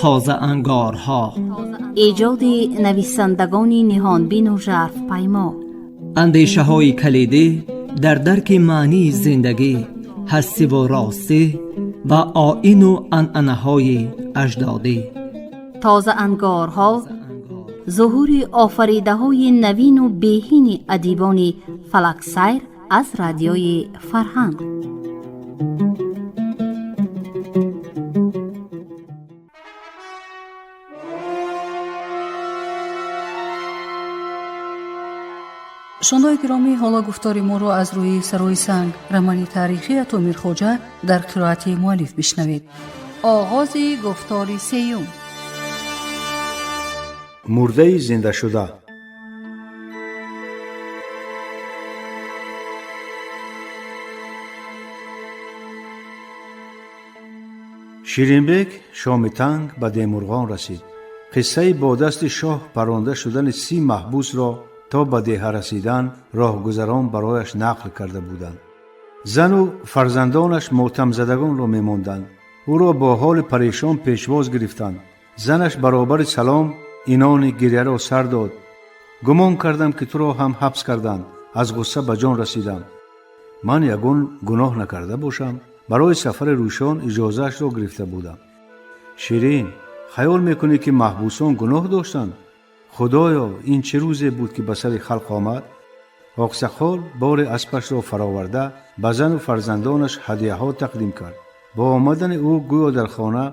Тозаангорҳо. Эҷоди нависандагони ниҳонбину жарфпаймо. Андешаҳои калидӣ дар дарки маънии зиндагӣ, ҳастиву ростӣ ва оину анъанаҳои аҷдодӣ. Тозаангорҳо зуҳури офаридаҳои навину беҳини адибони фалаксайр аз Радиои Фарҳанг. Шунавандагони гиромӣ, ҳоло гуфтори моро аз рӯи «Сарои санг», романи таърихии Атомирхоҷа дар қироати муаллиф бишнавед. Оғози гуфтори сеюм. Мурдаи зиндашуда. Ширинбек шоми танг ба Демурғон расид. Қиссаи бо дасти шоҳ паронда шудани 30 маҳбусро то ба деҳа расидан роҳгузарон барояш нақл карда буданд. Зану фарзандонаш мотамзадагонро мемонданд. Ӯро бо ҳоли парешон пешвоз гирифтанд. Занаш баробари салом инони гиряро сар дод: «Гумон кардам, ки туро ҳам ҳабс карданд, аз ғусса ба ҷон расидам». «Ман ягон гуноҳ накарда бошам, барои сафари Рӯшон иҷозаашро гирифта будам». «Ширин, хаёл мекунӣ, ки маҳбусон гуноҳ доштанд? Худоё, ин чӣ рӯзе буд, ки ба сари халқ омад?» Оқсақол бори аспашро фароварда, ба зану фарзандонаш ҳадияҳо тақдим кард. Бо омадани ӯ гӯё дар хона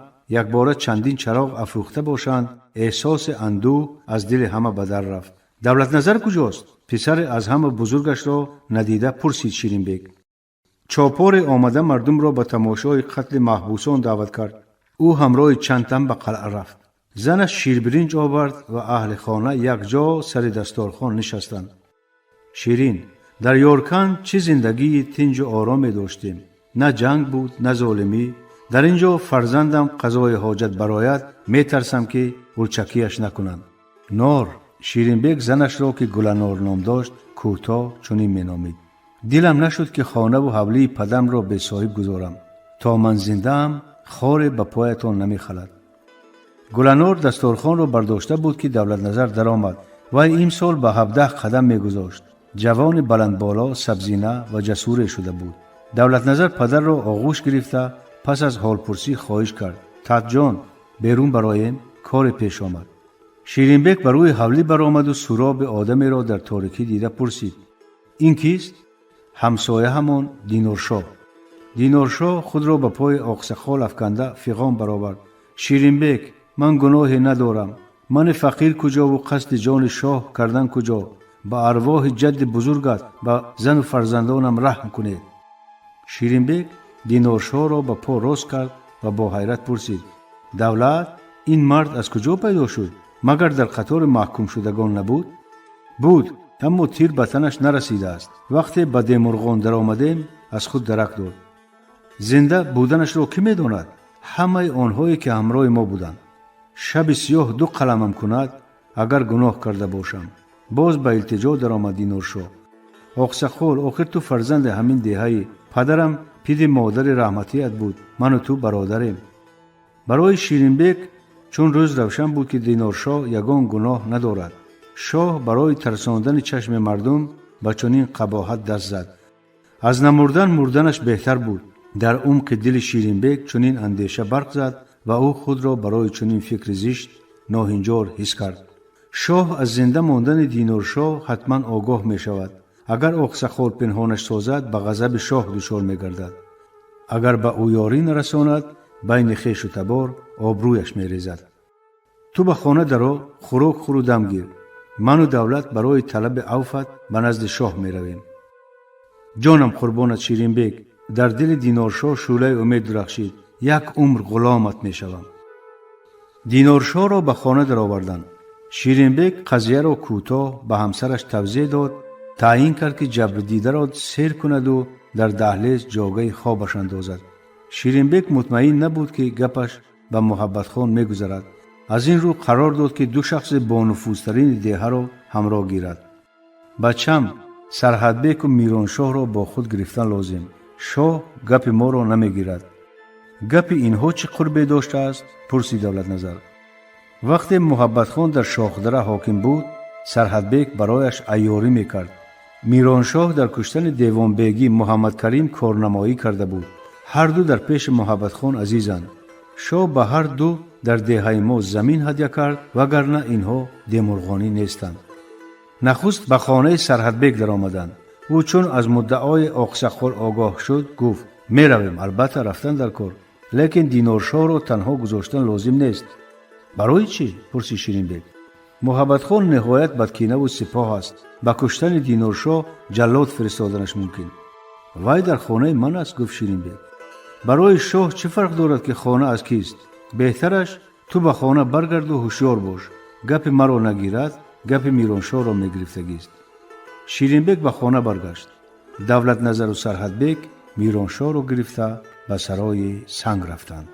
якбора чандин чароғ афрӯхта бошанд, эҳсоси андӯҳ аз дили ҳама ба дар рафт. «Давлатназар куҷост?» — писаре аз ҳама бузургашро надида пурсид Ширинбек. Чопоре омада мардумро ба тамошои қатли маҳбусон даъват кард. Ӯ ҳамроҳи чанд тан ба қалъа рафт. Занаш ширбиринҷ овард ва аҳли хона якҷо сари дасторхон нишастанд. «Ширин, дар Ёрканд чӣ зиндагии тинҷу ороме доштем! На ҷанг буд, на золимӣ. Дар ин ҷо фарзандам қазои ҳоҷат барояд, метарсам, ки урчакияш накунанд». Нор. Ширинбек занашро, ки Гуланор ном дошт, кӯтоҳ чунин меномид. «Дилам нашуд, ки хонаву ҳавлии падамро бесоҳиб гузорам. То ман зиндаам, хоре ба поятон намехалад». Гуланор дасторхонро бардошта буд, ки Давлатназар даромад. Вай имсол ба 17 қадам мегузошт. Ҷавони баландболо, сабзина ва ҷасуре шуда буд. Давлатназар падарро оғӯш гирифта, пас аз ҳолпурсӣ хоҳиш кард: «Татҷон, берун бароем, коре пеш омад». Ширинбек ба рӯи ҳавлӣ баромаду суроби одамеро дар торикӣ дида пурсид: «Ин кист?» «Ҳамсоя ҳамон Диноршоҳ». Диноршоҳ худро ба пои Оқсақол афканда фиғон баровард: «Ширинбек, ман гуноҳе надорам. Мани фақир куҷову қасди ҷони шоҳ кардан куҷо? Ба арвоҳи ҷадди бузургат, ба зану фарзандонам раҳм кунед». Ширинбек Диноршоҳро ба по рост кард ва бо ҳайрат пурсид: «Давлат, ин мард аз куҷо пайдо шуд? Магар дар қатори маҳкумшудагон набуд?» «Буд, аммо тир ба танаш нарасидааст. Вақте ба Демурғон даромадем, аз худ дарак дод. Зинда буданашро кӣ медонад? Ҳамаи онҳое, ки ҳамроҳи мо буданд. Шаби сиёҳ ду қаламам кунад, агар гуноҳ карда бошам», боз ба илтиҷо даромад Диноршоҳ. «Оқсақол, охир ту фарзанди ҳамин деҳаӣ. Падарам пиди модари раҳматият буд. Ману ту бародарем». Барои Ширинбек чун рӯз равшан буд, ки Диноршоҳ ягон гуноҳ надорад. Шоҳ барои тарсондани чашми мардум ба чунин қабоҳат даст зад. Аз намурдан мурданаш беҳтар буд. Дар умқи дили Ширинбек чунин андеша барқ зад ва ӯ худро барои чунин фикри зишт ноҳинҷор ҳис кард. Шоҳ аз зинда мондани Диноршоҳ ҳатман огоҳ мешавад. Агар Оқсақол пинҳонаш созад, ба ғазаби шоҳ дучор мегардад. Агар ба ӯ ёрӣ нарасонад, байни хешу табор обрӯяш мерезад. «Ту ба хона даро, хӯрок хӯру дам гир. Ману Давлат барои талаби авфат ба назди шоҳ меравем». «Ҷонам қурбонат, Ширинбек», дар дили Диноршоҳ шӯълаи умед дурахшид. «Як умр ғуломат мешавам». Диноршоҳро ба хона дароварданд. Ширинбек қазияро кӯтоҳ ба ҳамсараш тавзеҳ дод, таъйин кард, ки ҷабрдидаро сер кунаду дар даҳлез ҷогаи хобаш андозад. Ширинбек мутмаин набуд, ки гапаш ба Муҳаббатхон мегузарад. Аз ин рӯ қарор дод, ки ду шахси бонуфузтарини деҳаро ҳамроҳ гирад. «Бачам, Сарҳадбеку Мироншоҳро бо худ гирифтан лозим. Шоҳ гапи моро намегирад». Гапи инҳо чӣ қурбе доштааст? Пурсид Давлатназар. Вақте Муҳаббатхон дар Шохдара ҳоким буд, Сарҳадбек барояш айёрӣ мекард. Мироншоҳ дар куштани девонбегӣ Муҳаммадкарим корнамоӣ карда буд. Ҳар ду дар пеши Муҳаббатхон азизанд. Шоҳ ба ҳар ду дар деҳаи мо замин ҳадя кард, вагарна инҳо демурғонӣ нестанд. Нахуст ба хонаи Сарҳадбек даромаданд. Ӯ чун аз муддаои Оқсақол огоҳ шуд, гуфт: меравем, албатта рафтан дар кор, лекин Диноршоҳро танҳо гузоштан лозим нест. Барои чӣ? Пурсид Ширинбек. Муҳаббатхон ниҳоят бадкинаву сипоҳ аст. Ба куштани Диноршоҳ ҷаллод фиристоданаш мумкин. Вай дар хонаи ман аст, гуфт Ширинбек. Барои шоҳ чӣ фарқ дорад, ки хона аз кист? Беҳтараш ту ба хона баргарду ҳушёр бош. Гапи маро нагирад, гапи Мироншоҳро мегирифтагист. Ширинбек ба хона баргашт. Давлатназару Сарҳадбек Мироншоҳро гирифта ба сарои санг рафтанд.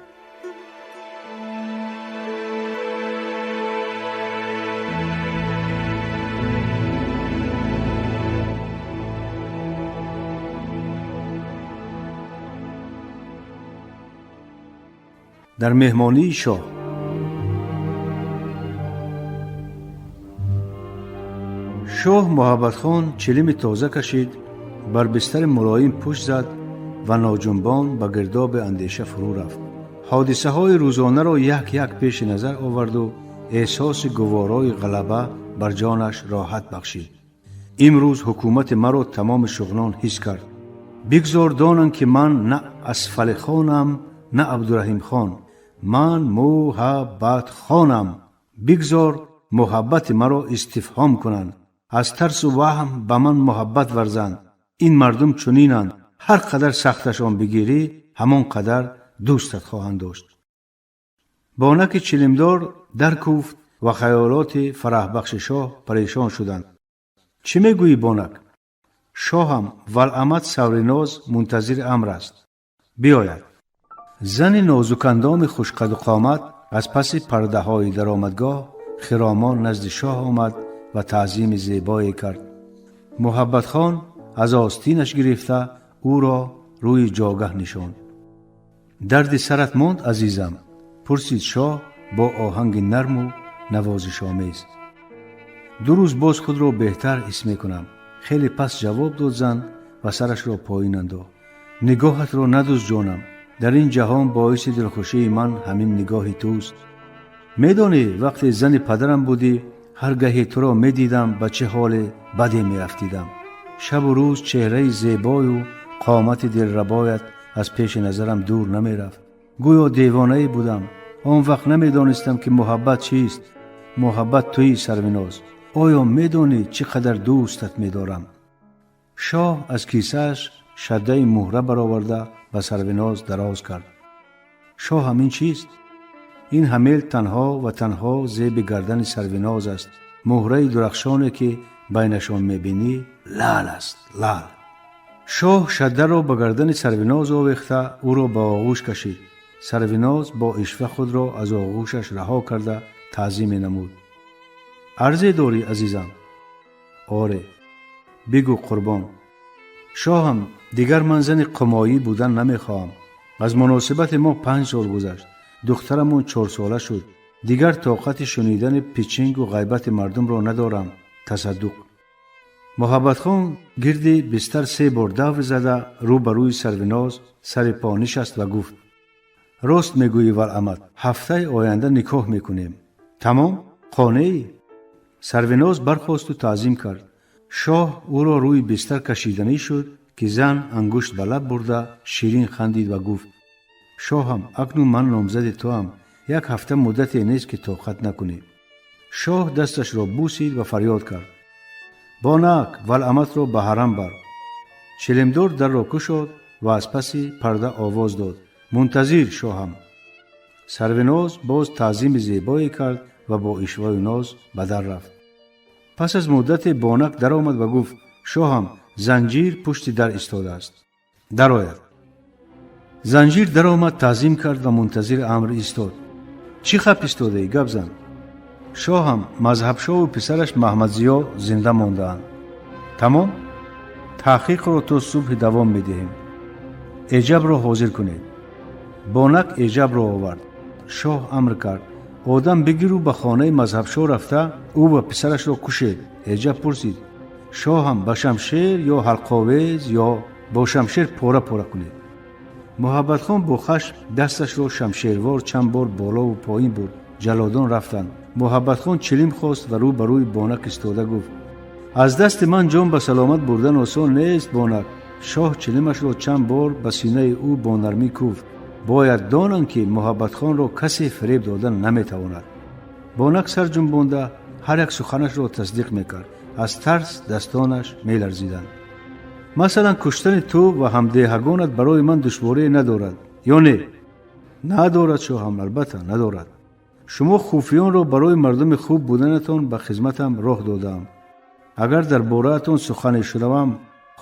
Дар меҳмонии шоҳ. Шоҳ Муҳаббатхон чилими тоза кашид, бар бистари мулоим пушт зад ва ноҷунбон ба гирдоби андеша фурӯ рафт. Ҳодисаҳои рӯзонаро як як пеши назар оварду эҳсоси гуворои ғалаба бар ҷонаш роҳат бахшид. Имрӯз ҳукумати маро тамоми Шуғнон ҳис кард. Бигзор донанд, ки ман на Асфалихонам, на Абдураҳимхон, ман Муҳаббатхонам. Бигзор муҳаббати маро истифҳом кунанд, аз тарсу ваҳм ба ман муҳаббат варзанд. Ин мардум чунинанд, ҳар қадар сахташон бигирӣ, ҳамон қадар дӯстат хоҳанд дошт. Бонаки чилимдор даркӯфт ва хаёлоти фараҳбахши шоҳ парешон шуданд. Чӣ мегӯӣ, бонак? Шоҳам, валамат Савриноз мунтазири амр аст. Биёяд. Зани нозукандоми хушқаду қомат аз паси пардаҳои даромадгоҳ хиромон назди шоҳ омад ва таъзими зебое кард. Муҳаббатхон аз остинаш гирифта ӯро рӯи ҷогаҳ нишонд. Дарди сарат монд, азизам? Пурсид шоҳ бо оҳанги нарму навозишомез. 2 рӯз боз худро беҳтар ҳис мекунам, хеле пас ҷавоб дод зан ва сарашро поин андохт. Нигоҳатро надӯз, ҷонам. Дар ин ҷаҳон боиси дилхушии ман ҳамин нигоҳи туст. Медонӣ, вақте зани падарам будӣ, ҳар гаҳе туро медидам, ба чӣ ҳоле баде меафтидам. Шабу рӯз чеҳраи зебою қомати дилрабоят аз пеши назарам дур намерафт. Гӯё девонае будам. Он вақт намедонистам, ки муҳаббат чист. Муҳаббат туи, Сарвиноз. Оё медонӣ, чӣ қадар дӯстат медорам? Шоҳ аз кисааш шаддаи муҳра бароварда ба Сарвиноз дароз кард. Шоҳам, ин чист? Ин ҳамел танҳо ва танҳо зеби гардани Сарвиноз аст. Муҳраи дурахшоне, ки байнашон мебинӣ, лаъл аст, лаъл. Шоҳ шаддаро ба гардани Сарвиноз овехта ӯро ба оғӯш кашид. Сарвиноз бо ишва худро аз оғӯшаш раҳо карда таъзиме намуд. Арзе дорӣ, азизам? Оре, бигӯ, қурбон. Шоҳам, дигар ман зани қумоӣ будан намехоҳам. Аз муносибати мо 5 сол гузашт. Духтарамон 4сола шуд. Дигар тоқати шунидани пичингу ғайбати мардумро надорам. Тасаддуқ. Муҳаббатхон гирди бистар се бор давр зада рӯ ба рӯи Сарвиноз сари по нишаст ва гуфт: рост мегӯӣ, валамат, ҳафтаи оянда никоҳ мекунем. Тамом, қонеӣ? Сарвиноз бархосту таъзим кард. Шоҳ ӯро рӯи бистар кашиданӣ шуд, ки зан ангушт ба лаб бурда ширин хандид ва гуфт: шоҳам, акнун ман номзади туам. Як ҳафта муддате нест, ки тоқат накунӣ. Шоҳ дасташро бусид ва фарёд кард: бонак, валаматро ба ҳарам бар. Чилимдор дарро кушод ва аз паси парда овоз дод: мунтазир, шоҳам. Сарвиноз боз таъзими зебое кард ва бо ишваю ноз ба дар рафт. Пас аз муддате бонак даромад ва гуфт: шоҳам, занҷир пушти дар истодааст. Дарояд. Занҷир даромад, таъзим кард ва мунтазири амр истод. Чӣ хап истодаӣ, гап зан. Шоҳам, Мазҳабшоҳу писараш Маҳмадзиё зинда мондаанд. Тамом, таҳқиқро то субҳи давом медиҳем. Эҷабро ҳозир кунед. Бонак Эҷабро овард. Шоҳ амр кард: одам бигиру ба хонаи Мазҳабшоҳ рафта, ӯ ва писарашро кушед. Эҷаб пурсид: шоҳам, ба шамшер ё ҳалқовез ё бо шамшер пора пора кунед? Муҳаббатхон бо хашм дасташро шамшервор чанд бор болову поин бурд. Ҷаллодон рафтанд. Муҳаббатхон чилим хост ва рӯ ба рӯи Бонак истода гуфт: аз дасти ман ҷон ба саломат бурдан осон нест, Бонак. Шоҳ чилимашро чанд бор ба синаи ӯ бо нармӣ куфт. Бояд донанд, ки Муҳаббатхонро касе фиреб додан наметавонад. Бонак сар ҷунбонда ҳар як суханашро тасдиқ мекард. Аз тарс дастонаш меларзиданд. Масалан, куштани ту ва ҳамдеҳагонат барои ман душворие надорад ё не? Надорад, шоҳам, албатта надорад. Шумо хуфиёнро барои мардуми хуб буданатон ба хизматам роҳ додаам. Агар дар бораатон сухане шунавам,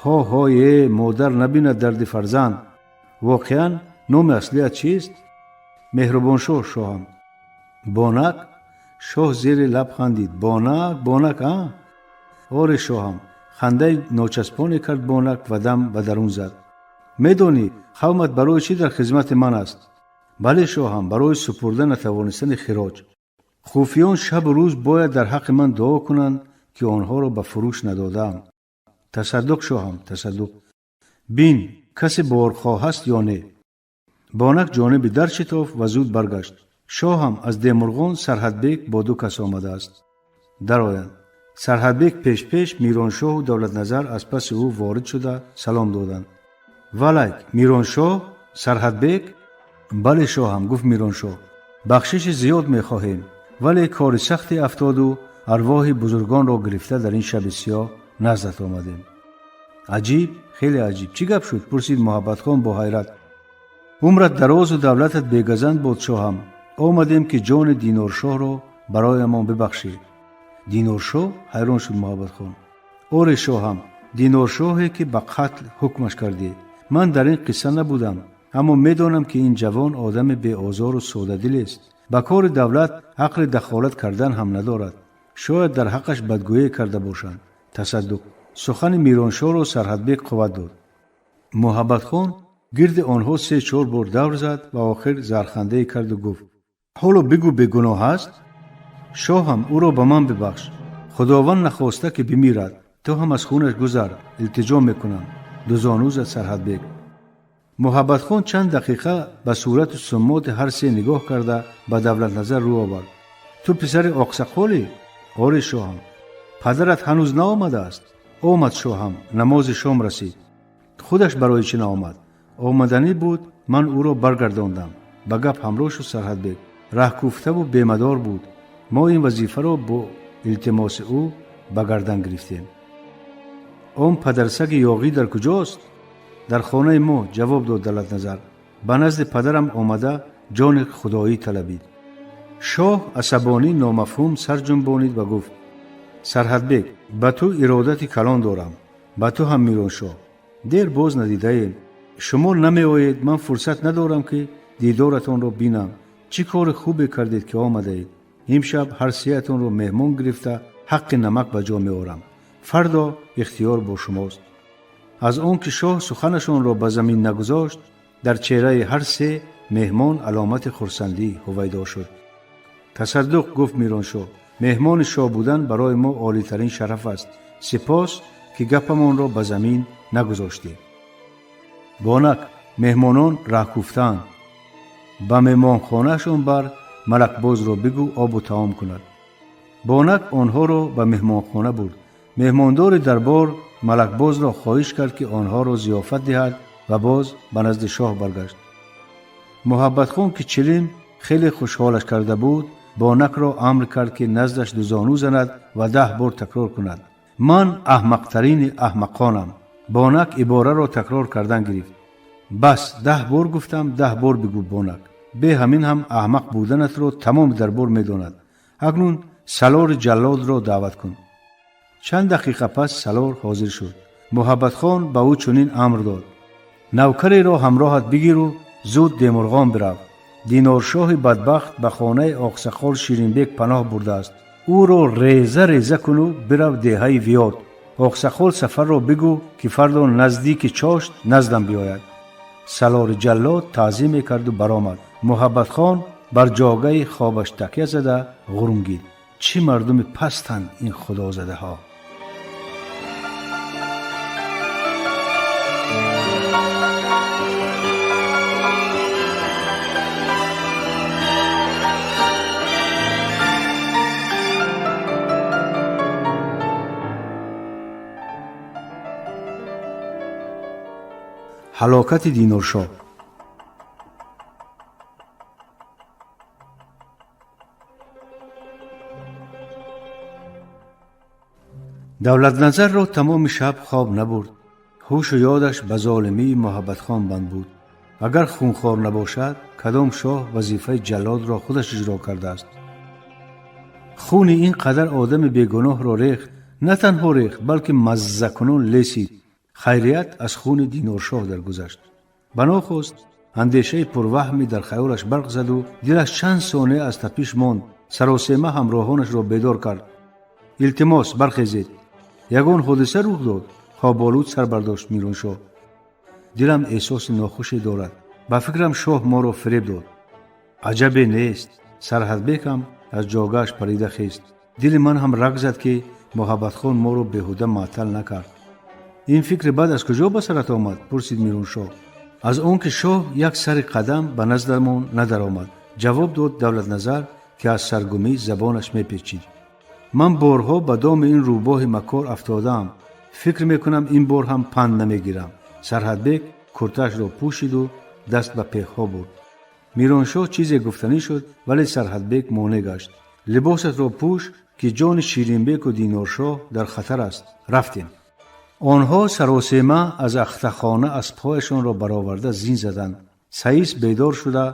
ҳо ҳое, модар набинад дарди фарзанд. Воқеан, номи аслият чист? Меҳрубоншоҳ, шоҳам. Бонак? Шоҳ зери лаб хандид. Бонак, Бонак, а? Оре, шоҳам. Хандаи ночаспоне кард Бонак ва дам ба дарун зад. Медонӣ, қавмат барои чӣ дар хизмати ман аст? Бале, шоҳам, барои супурда натавонистани хироҷ. Хуфиён шабу рӯз бояд дар ҳаққи ман дуо кунанд, ки онҳоро ба фурӯш надодаам. Тасаддуқ, шоҳам, тасаддуқ. Бин, касе борхоҳ аст ё не? Бонак ҷониби дар шитофт ва зуд баргашт. Шоҳам, аз Демурғон Сарҳадбек бо ду кас омадааст. Дароянд. Сарҳадбек пешпеш, Мироншоҳу Давлатназар аз паси ӯ ворид шуда салом доданд. Валайк, Мироншоҳ, Сарҳадбек? Бале, шоҳам, гуфт Мироншоҳ. Бахшиши зиёд мехоҳем, вале кори сахте афтоду арвоҳи бузургонро гирифта дар ин шаби сиёҳ наздат омадем. Аҷиб, хеле аҷиб. Чӣ гап шуд? Пурсид Муҳаббатхон бо ҳайрат. Умрат дарозу давлатат бегазанд бод, шоҳам. Омадем, ки ҷони Диноршоҳро бароямон бибахшӣ. Диноршоҳ? Ҳайрон шуд Муҳаббатхон. Оре, шоҳам, Диноршоҳе, ки ба қатл ҳукмаш кардӣ. Ман дар ин қисса набудам, аммо медонам, ки ин ҷавон одами беозору содадилест. Ба кори давлат ақли дахолат кардан ҳам надорад. Шояд дар ҳаққаш бадгӯе карда бошанд. Тасаддуқ. Сухани Мироншоҳро Сарҳадбек қувват дод. Муҳаббатхон гирди онҳо се-чор бор давр зад ва охир зархандае карду гуфт: ҳоло бигӯ, бегуноҳ аст? Шоҳам, ӯро ба ман бибахш. Худованд нахоста, ки бимирад. Ту ҳам аз хунаш гузар, илтиҷо мекунам. Дузону зад Сарҳадбек. Муҳаббатхон чанд дақиқа ба сурату суммоти ҳар се нигоҳ карда, ба Давлатназар рӯ овард. Ту писари оқсақолӣ? Оре, шоҳам. Падарат ҳанӯз наомадааст? Омад, шоҳам, намози шом расид. Худаш барои чӣ наомад? Омаданӣ буд, ман ӯро баргардондам. Ба гап ҳамроҳ шуд Сарҳадбек. Раҳкуфтаву бемадор буд. Мо ин вазифаро бо илтимоси ӯ ба гардан гирифтем. Он падарсаги ёғӣ дар куҷост? Дар хонаи мо, ҷавоб дод Давлатназар. Ба назди падарам омада, ҷони худоӣ талабид. Шоҳ асабонӣ номафҳум сар ҷунбонид ва гуфт: Сарҳадбек, ба ту иродати калон дорам. Ба ту ҳам, Мироншоҳ. Дер боз надидаем. Шумо намеоед, ман фурсат надорам, ки дидоратонро бинам. Чӣ кори хубе кардед, ки омадаед. Имшаб ҳар сеятонро меҳмон гирифта, ҳаққи намак ба ҷо меорам. Фардо ихтиёр бо шумост. Аз он ки шоҳ суханашонро ба замин нагузошт, дар чеҳраи ҳар се меҳмон аломати хурсандӣ ҳувайдо шуд. Тасаддуқ, гуфт Мироншоҳ, меҳмони шоҳ будан барои мо олитарин шараф аст. Сипос, ки гапамонро ба замин нагузоштем. Бонак, меҳмонон раҳкуфтаанд. Ба меҳмонхонаашон бар, малакбозро бигӯ обу таом кунад. Бонак онҳоро ба меҳмонхона бурд. Меҳмондори дарбор малакбозро хоҳиш кард, ки онҳоро зиёфат диҳад, ва боз ба назди шоҳ баргашт. Муҳаббатхон, ки чилим хеле хушҳолаш карда буд, Бонакро амр кард, ки наздаш дузону занад ва 10 бор такрор кунад: ман аҳмақтарини аҳмақонам. Бонак ибораро такрор кардан гирифт. Бас, 10 бор гуфтам, 10 бор бигӯ, Бонак. Бе ҳамин ҳам аҳмақ буданатро тамоми дарбор медонад. Акнун Салори ҷаллодро даъват кун. Чанд дақиқа пас Салор ҳозир шуд. Муҳаббатхон ба ӯ чунин амр дод: навкареро ҳамроҳат бигиру зуд Демурғон бирав. Диноршоҳи бадбахт ба хонаи оқсақол Ширинбек паноҳ бурдааст. Ӯро реза реза куну бирав деҳаи Виёд. Оқсақол Сафарро бигӯ, ки фардо наздики чошт наздам биёяд. Салори ҷаллод таъзим мекарду баромад. Муҳаббатхон бар ҷогаи хобаш такя зада ғурунгид: чӣ мардуми пастанд ин худозадаҳо! Ҳалокати Диноршоҳ. Давлатназарро тамоми шаб хоб набурд. Ҳушу ёдаш ба золимии Муҳаббатхон банд буд. Агар хунхор набошад, кадом шоҳ вазифаи ҷаллодро худаш иҷро кардааст? Хуни ин қадар одами бегуноҳро рехт, на танҳо рехт, балки маззакунон лесид. Хайрият аз хуни Диноршоҳ даргузашт. Банохост андешаи пурваҳмӣ дар хаёлаш барқ заду дилаш чанд сония аз тапиш монд. Саросема ҳамроҳонашро бедор кард. Илтимос, бархезед, ягон ҳодиса рух дод. Хоболуд сар бардошт Мироншоҳ. Дилам эҳсоси нохуше дорад. Ба фикрам, шоҳ моро фиреб дод. Аҷабе нест. Сарҳадбекам аз ҷогааш парида хест. Дили ман ҳам раг зад, ки Муҳаббатхон моро беҳуда маътал накард. Ин фикри бад аз куҷо ба сарат омад? Пурсид Мироншоҳ. Аз он ки шоҳ як сари қадам ба наздамон надаромад, ҷавоб дод Давлатназар, ки аз саргумӣ забонаш мепечид. Ман борҳо ба доми ин рӯбоҳи макор афтодаам. Фикр мекунам, ин бор ҳам панд намегирам. Сарҳадбек куртаашро пӯшиду даст ба пехҳо бурд. Мироншоҳ чизе гуфтанӣ шуд, вале Сарҳадбек монеъ гашт. Либосатро пӯш, ки ҷони Ширинбеку Диноршоҳ дар хатар аст. Рафтем. Онҳо саросема аз ахтахона аспҳояшонро бароварда зин заданд. Саис бедор шуда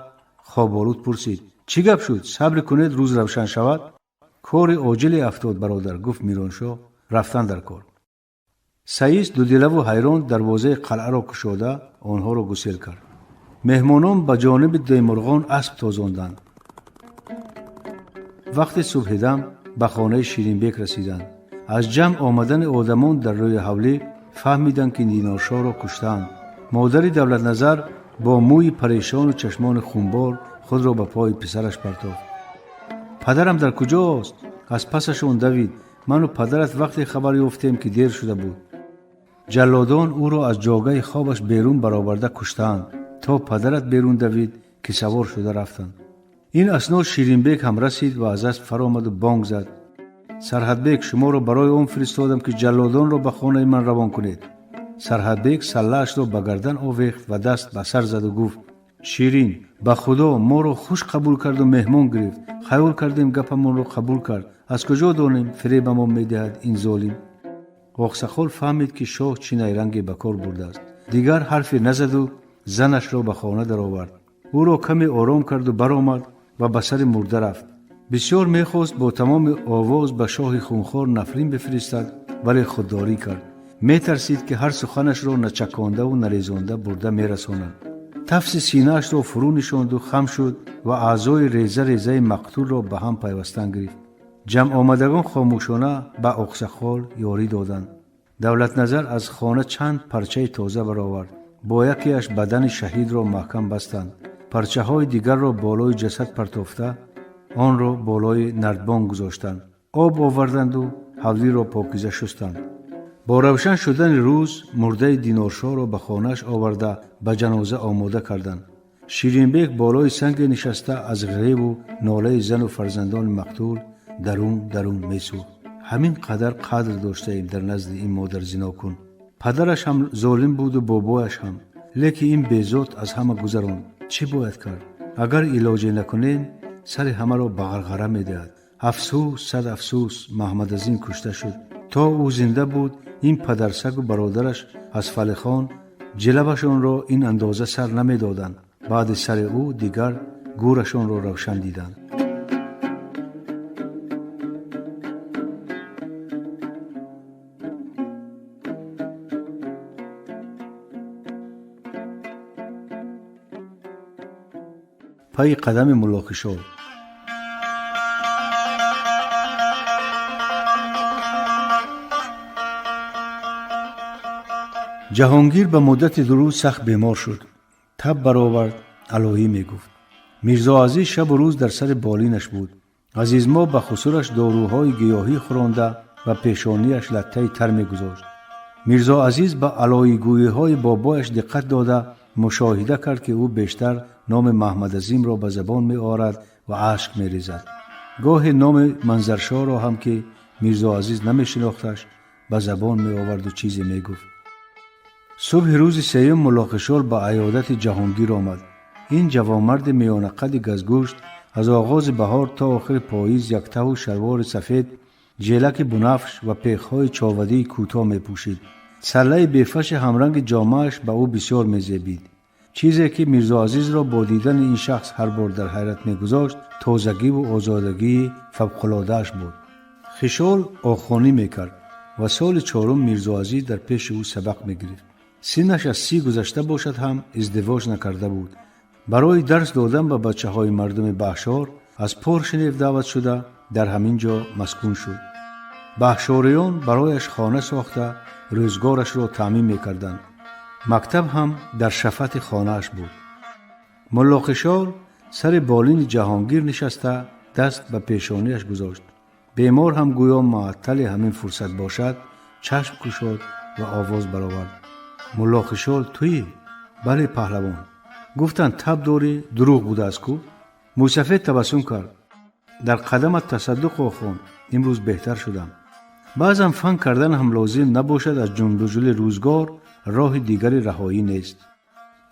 хоболуд пурсид: чӣ гап шуд? Сабр кунед, рӯз равшан шавад. Кори оҷиле афтод, бародар, гуфт Мироншоҳ. Рафтан дар кор. Саис дудилаву ҳайрон дарвозаи қалъаро кушода онҳоро гусел кард. Меҳмонон ба ҷониби Демурғон асп тозонданд. Вақти субҳидам ба хонаи Ширинбек расиданд. Аз ҷамъ омадани одамон дар рӯи ҳавлӣ фаҳмиданд, ки Диноршоҳро куштаанд. Модари Давлатназар бо мӯи парешону чашмони хунбор худро ба пои писараш партофт. Падарам дар куҷост? Аз пасашон давид. Ману падарат вақте хабар ёфтем, ки дер шуда буд. Ҷаллодон ӯро аз ҷогаи хобаш берун бароварда куштаанд. То падарат берун давид, ки савор шуда рафтанд. Ин асно Ширинбек ҳам расид ва аз асп фаромаду бонг зад: Сарҳадбек, шуморо барои он фиристодам, ки ҷаллодонро ба хонаи ман равон кунед. Сарҳадбек саллаашро ба гардан овехт ва даст ба сар заду гуфт: Ширин, ба Худо, моро хуш қабул карду меҳмон гирифт. Хаёл кардем, гапамонро қабул кард. Аз куҷо донем, фиребамон медиҳад ин золим. Оқсақол фаҳмид, ки шоҳ чӣ найранге ба кор бурдааст. Дигар ҳарфе назаду занашро ба хона даровард. Ӯро каме ором карду баромад ва ба сари мурда рафт. Бисёр мехост бо тамоми овоз ба шоҳи хунхор нафрин бифиристад, вале худдорӣ кард. Метарсид, ки ҳар суханашро начакондаву нарезонда бурда мерасонад. Тафси синаашро фурӯ нишонду хам шуд ва аъзои реза резаи мақтулро ба ҳам пайвастан гирифт. Ҷамъомадагон хомӯшона ба Оқсақол ёрӣ доданд. Давлатназар аз хона чанд парчаи тоза баровард. Бо якеаш бадани шаҳидро маҳкам бастанд. Парчаҳои дигарро болои ҷасад партофта, онро болои нардбон гузоштанд. Об оварданду ҳавлиро покиза шустанд. Бо равшан шудани рӯз мурдаи Диноршоҳро ба хонааш оварда ба ҷаноза омода карданд. Ширинбек болои санге нишаста аз ғиреву нолаи зану фарзандони мақтул дарун дарун месӯхт. Ҳамин қадар қадр доштаем дар назди ин модарзинокун. Падараш ҳам золим буду бобояш ҳам, лекин ин безот аз ҳама гузаронд. Чӣ бояд кард? Агар илоҷе накунем, сари ҳамаро ба ғарғара медиҳад. Афсӯс, сад афсӯс, Маҳмадазин кушта шуд. То ӯ зинда буд, ин падарсагу бародараш аз Фалихон ҷилавашонро ин андоза сар намедоданд. Баъди сари ӯ дигар гӯрашонро равшан диданд. Пайи қадами Муллохишор. Ҷаҳонгир ба муддати 2 рӯз сахт бемор шуд. Таб баровард, алоӣ мегуфт. Мирзоазиз шабу рӯз дар сари болинаш буд. Азизмо ба хусураш доруҳои гиёҳӣ хӯронда ва пешонияш латтаи тар мегузошт. Мирзоазиз ба алоигӯиҳои бобояш диққат дода мушоҳида кард, ки ӯ бештар номи Маҳмадазимро ба забон меорад ва ашк мерезад. Гоҳе номи Манзаршоҳро ҳам, ки Мирзоазиз намешинохташ, ба забон меоварду чизе мегуфт. Субҳи рӯзи сеюм Муллохишол ба аёдати Ҷаҳонгир омад. Ин ҷавонмарди миёнақади газгӯшт аз оғози баҳор то охири поиз яктаҳу шалвори сафед, ҷелаки бунафш ва пехҳои човадии кӯтоҳ мепӯшид. Саллаи бефаши ҳамранги ҷомааш ба ӯ бисёр мезебид. Чизе ки Мирзоазизро бо дидани ин шахс ҳар бор дар ҳайрат мегузошт, тозагиву озодагии фавқулодааш буд. Хишол охонӣ мекард ва соли чорум Мирзоазиз дар пеши ӯ сабақ мегирифт. Синнаш аз 30 гузашта бошад ҳам, издивоҷ накарда буд. Барои дарс додан ба бачаҳои мардуми Баҳшор аз Поршенев даъват шуда, дар ҳамин ҷо маскун шуд. Баҳшориён барояш хона сохта, рӯзгорашро таъмин мекарданд. Мактаб ҳам дар шафати хонааш буд. Муллохишол сари болини Ҷаҳонгир нишаста, даст ба пешонияш гузошт. Бемор ҳам гӯё муаттали ҳамин фурсат бошад, чашм кушод ва овоз баровард: «Муллохишол, туӣ?» «Бале, паҳлавон». «Гуфтанд, таб дорӣ, дурӯғ будааст ку?» Мӯйсафед табассум кард: «Дар қадамат тасаддуқ, охон, имрӯз беҳтар шудам. Баъзан фан кардан ҳам лозим набошад, аз ҷунбуҷули рӯзгор роҳи дигари раҳоӣ нест».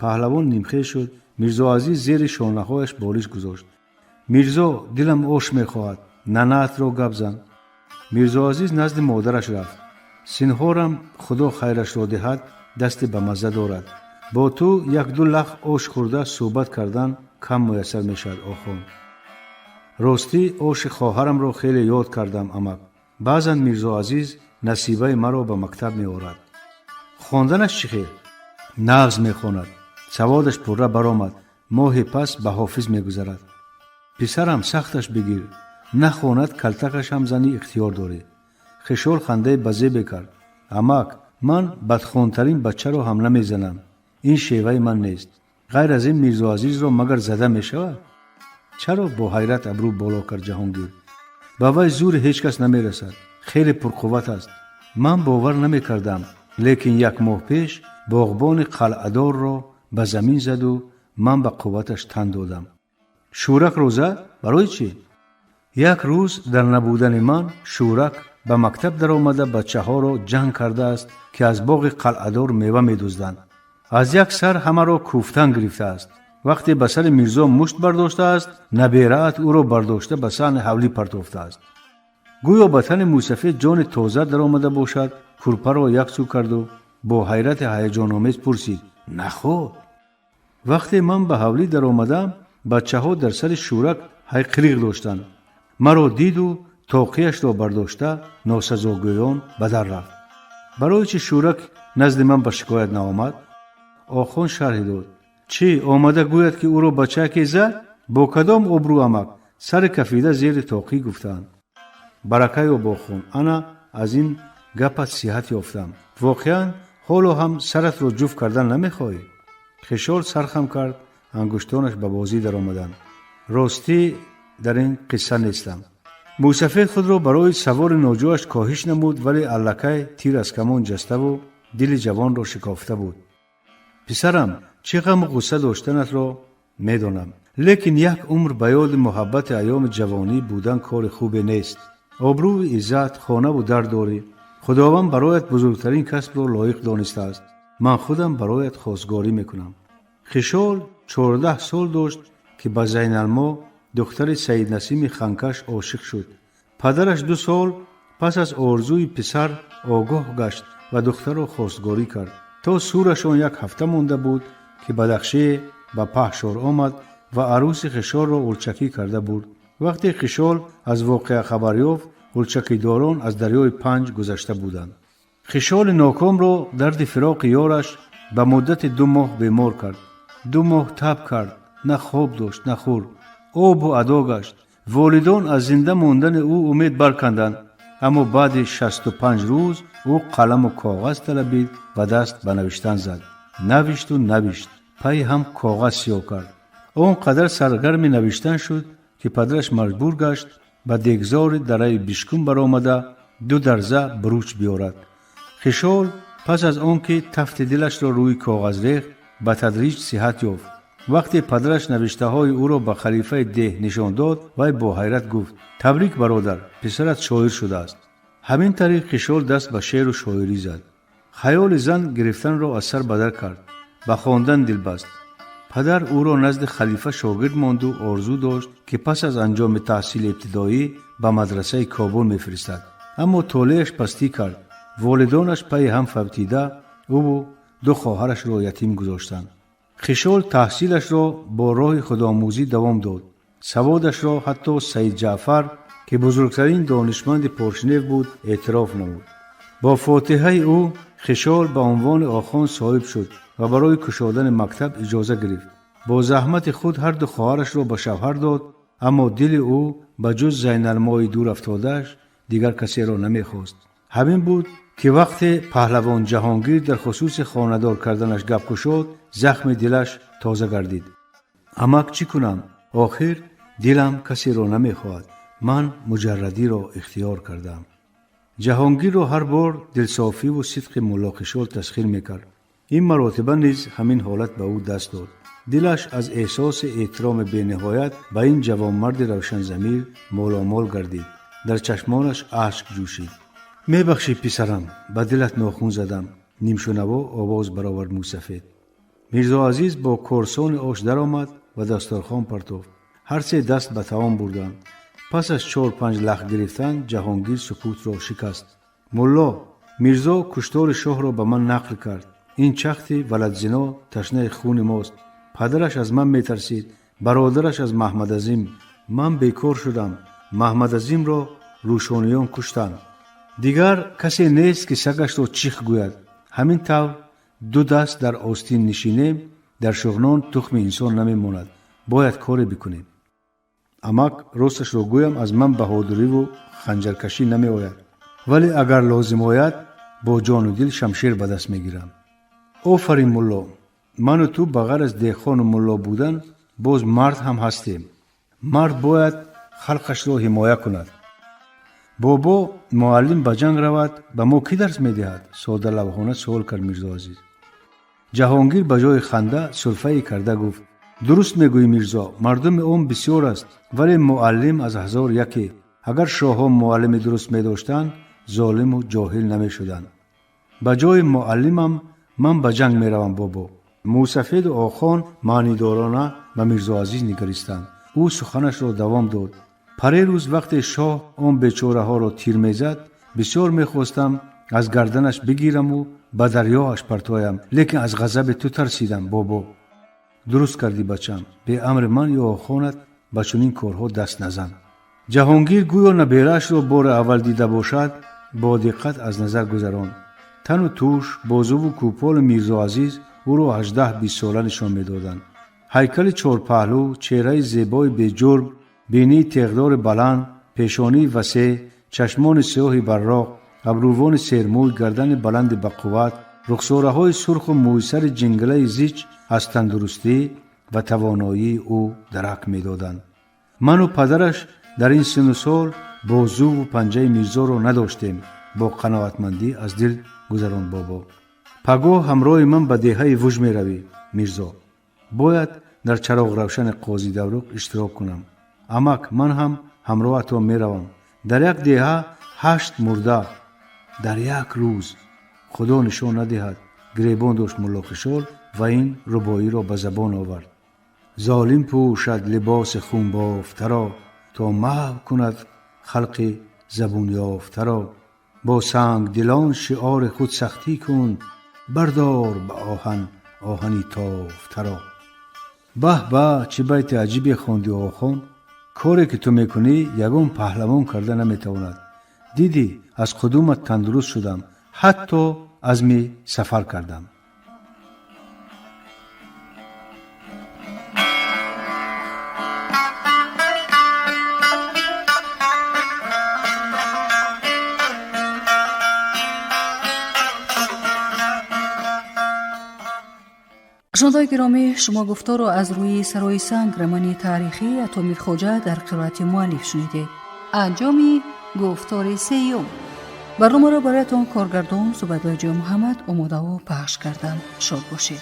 Паҳлавон нимхез шуд. Мирзоазиз зери шонаҳояш болиш гузошт. «Мирзо, дилам ош мехоҳад, нанаатро гап зан». Мирзоазиз назди модараш рафт. «Синҳорам, Худо хайрашро диҳад, дасти ба мазза дорад. Бо ту якду лах ош хӯрда суҳбат кардан кам муяссар мешавад, охон». «Ростӣ, оши хоҳарамро хеле ёд кардам, амак. Баъзан Мирзоазиз Насибаи маро ба мактаб меорад». «Хонданаш чӣ хел?» «Нағз мехонад, саводаш пурра баромад, моҳи пас ба ҳофиз мегузарад». «Писарам, сахташ бигир, нахонад, калтакаш ҳам зани ихтиёр дорӣ». Хишол хандаи ба зебе кард: «Амак, ман бадхонтарин бачаро ҳам намезанам, ин шеваи ман нест. Ғайр аз ин, Мирзоазизро магар зада мешавад?» «Чаро?» — бо ҳайрат абрӯ боло кард Ҷаҳонгир. «Ба вай зури ҳеҷ кас намерасад, хеле пурқувват аст. Ман бовар намекардам, лекин як моҳ пеш боғбони қалъадорро ба замин заду ман ба қувваташ тан додам». «Шӯракро зад? Барои чӣ?» «Як рӯз дар набудани ман Шӯрак ба мактаб даромада, бачаҳоро ҷанг кардааст, ки аз боғи қалъадор мева медузданд. Аз як сар ҳамаро кӯфтан гирифтааст. Вақте ба сари Мирзо мушт бардоштааст, набераат ӯро бардошта ба саҳни ҳавлӣ партофтааст». Гӯё ба тани мӯйсафед ҷони тоза даромада бошад, курпаро яксӯ карду бо ҳайрати ҳаяҷономез пурсид: «Наход?» «Вақте ман ба ҳавлӣ даромадам, бачаҳо дар сари Шӯрак ҳайқириқ доштанд. Маро диду тоқияшро бардошта, носазогӯён ба дар рафт». «Барои чӣ Шӯрак назди ман ба шикоят наомад?» Охон шарҳе дод: «Чӣ, омада гӯяд, ки ӯро бачаке зад? Бо кадом обрӯ, амак? Сари кафида зери тоқӣ гуфтаанд». «Барака ёб, охон, ана аз ин гапат сиҳат ёфтам. Воқеан, ҳоло ҳам саратро ҷуфт кардан намехоҳӣ?» Хишол сархам кард, ангуштонаш ба бозӣ даромаданд. «Ростӣ, дар ин қисса нестам». Мӯйсафед худро барои саволи ноҷояш коҳиш намуд, вале аллакай тир аз камон ҷаставу дили ҷавонро шикофта буд. «Писарам, чӣ ғаму ғусса доштанатро медонам, лекин як умр ба ёди муҳаббати айёми ҷавонӣ будан кори хубе нест. Обрӯи иззат, хонаву дар дорӣ. Худованд бароят бузургтарин касбро лоиқ донистааст. Ман худам бароят хостгорӣ мекунам». Хишол 14 сол дошт, ки ба Зайналмо, духтари Саиднасими ханкаш, ошиқ шуд. Падараш 2 сол пас аз орзуи писар огоҳ гашт ва духтарро хостгорӣ кард. То сурашон як ҳафта монда буд, ки бадахшие ба Паҳшор омад ва арӯси Хишолро улчакӣ карда бурд. Вақте Хишол аз воқеа хабар ёфт, улчакидорон аз дарёи Панҷ гузашта буданд. Хишоли нокомро дарди фироқи ёраш ба муддати 2 моҳ бемор кард. 2 моҳ таб кард, на хоб дошт, на хӯр, обу адо гашт. Волидон аз зинда мондани ӯ умед барканданд, аммо баъди 65 рӯз ӯ қаламу коғаз талабид ва даст ба навиштан зад. Навишту навишт. Пайи ҳам коғаз сиёҳ кард. Он қадар саргарми навиштан шуд, ки падараш маҷбур гашт ба дегзори дараи Бишкун баромада ду дарза буруч биёрад. Хишол пас аз он ки тафти дилашро рӯи коғаз рехт, ба тадриҷ сиҳат ёфт. Вақте падараш навиштаҳои ӯро ба халифаи деҳ нишон дод, вай бо ҳайрат гуфт: «Табрик, бародар, писарат шоир шудааст». Ҳамин тариқ Хишол даст ба шеъру шоирӣ зад. Хаёли зан гирифтанро аз сар бадар кард, ба хондан дилбаст. Падар ӯро назди халифа шогирд монду орзу дошт, ки пас аз анҷоми таҳсили ибтидоӣ ба мадрасаи Кобул мефиристад. Аммо толеаш пастӣ кард. Волидонаш пайи ҳам фавтида, ӯву ду хоҳарашро ятим гузоштанд. Хишол таҳсилашро бо роҳи худомӯзӣ давом дод. Саводашро ҳатто Саид Ҷаъфар, ки бузургтарин донишманди Поршнев буд, эътироф намуд. Бо фотиҳаи ӯ Хишол ба унвони охун соҳиб шуд ва барои кушодани мактаб иҷоза гирифт. Бо заҳмати худ ҳарду хоҳарашро ба шавҳар дод, аммо дили ӯ ба ҷуз Зайналмои дур афтодааш дигар касеро намехост. Ҳамин буд, ки вақте паҳлавон Ҷаҳонгир дар хусуси хонадор карданаш гап кушод, захми дилаш тоза гардид. «Амак, чӣ кунам? Охир дилам касеро намехоҳад. Ман муҷаррадиро ихтиёр кардам». Ҷаҳонгирро ҳар бор дилсофиву сидқи Мулло Хишол тасхир мекард. Ин маротиба низ ҳамин ҳолат ба ӯ даст дод. Дилаш аз эҳсоси эҳтироми бениҳоят ба ин ҷавонмарди равшанзамир моломол гардид. Дар чашмонаш ашк ҷӯшид. «Мебахшӣ, писарам, ба дилат нохун задам», нимшунаво овоз баровард мӯйсафед. Мирзоазиз бо корсони ош даромад ва дастархон партофт. Ҳар се даст ба таом бурданд. Пас аз чор-панҷ лах гирифтан Ҷаҳонгир сукутро шикаст: «Мулло, Мирзо куштори шоҳро ба ман нақл кард. Ин чахти валадзино ташнаи хуни мост. Падараш аз ман метарсид, бародараш аз Маҳмадазим. Ман бекор шудам. Маҳмадазимро рӯшониён куштанд. Дигар касе нест, ки сагашро чих гӯяд. Ҳамин тавр ду даст дар остин нишинем, дар Шуғнон тухми инсон намемонад. Бояд коре бикунем. Амак, росташро гӯям, аз ман баҳодуриву ханҷаркашӣ намеояд, вале агар лозим ояд, бо ҷону дил шамшер ба даст мегирам». «Офарин, мулло! Ману ту ба ғайр аз деҳқону мулло будан боз мард ҳам ҳастем. Мард бояд халқашро ҳимоя кунад. Бобо, муаллим ба ҷанг равад, ба мо кӣ дарс медиҳад?» соддалавҳона суол кард Мирзоазиз. Ҷаҳонгир ба ҷои ханда сулфае карда гуфт: «Дуруст мегӯӣ, Мирзо, мардуми он бисёр аст, вале муаллим аз ҳазор яке. Агар шоҳон муаллими дуруст медоштанд, золиму ҷоҳил намешуданд. Ба ҷои муаллимам ман ба ҷанг меравам, бобо». Мӯсафеду охон маънидорона ба Мирзоазиз нигаристанд. Ӯ суханашро давом дод: «Парерӯз вақте шоҳ он бечораҳоро тир мезад, бисёр мехостам аз гарданаш бигираму ба дарёаш партоям, лекин аз ғазаби ту тарсидам, бобо». «Дуруст кардӣ, бачам. Беамри ман ё охонат ба чунин корҳо даст назан». Ҷаҳонгир гӯё набераашро бори аввал дида бошад, бо диққат аз назар гузаронд. Тану тӯш, бозуву кӯполи Мирзоазиз ӯро 18-20 сола нишон медоданд. Ҳайкали чорпаҳлӯ, чеҳраи зебои беҷурм, бинии теғдори баланд, пешонии васеъ, чашмони сиёҳи барроқ, абрувони сермӯй, гардани баланди бақувват, рухсораҳои сурху мӯйсари ҷингалаи зич аз тандурустӣ ва тавоноии ӯ дарак медоданд. «Ману падараш дар ин синну сол бозуву панҷаи Мирзоро надоштем», бо қаноатмандӣ аз дил гузаронд бобо. «Пагоҳ ҳамроҳи ман ба деҳаи Вуж меравӣ, Мирзо. Бояд дар чароғравшани Қози Давруқ иштирок кунам». «Амак, ман ҳам ҳамроҳатон меравам». «Дар як деҳа ҳашт мурда дар як рӯз, Худо нишон надиҳад», гиребон дошт Мулло Хишол ва ин рубоиро ба забон овард: «Золим пӯшад либоси хунбофтаро, то маҳв кунад халқи забунёфтаро. Бо сангдилон шиори худ сахтӣ кун, бардор ба оҳан оҳани тофтаро». «Баҳ ба, чӣ байти аҷибе хонди, охон! Коре ки ту мекунӣ, ягон паҳлавон карда наметавонад. Дидӣ, аз қудумат тандуруст шудам, ҳатто азми сафар кардам». Шунавандаи гиромӣ, шумо гуфторро аз рӯи «Сарои санг», романи таърихии Ато Мирхоҷа дар қироати муаллиф шунидед. Анҷоми гуфтори сеюм. Барномаро бароятон коргардон Зубайдуллоҷон Муҳаммад омодаву пахш карданд. Шод бошед.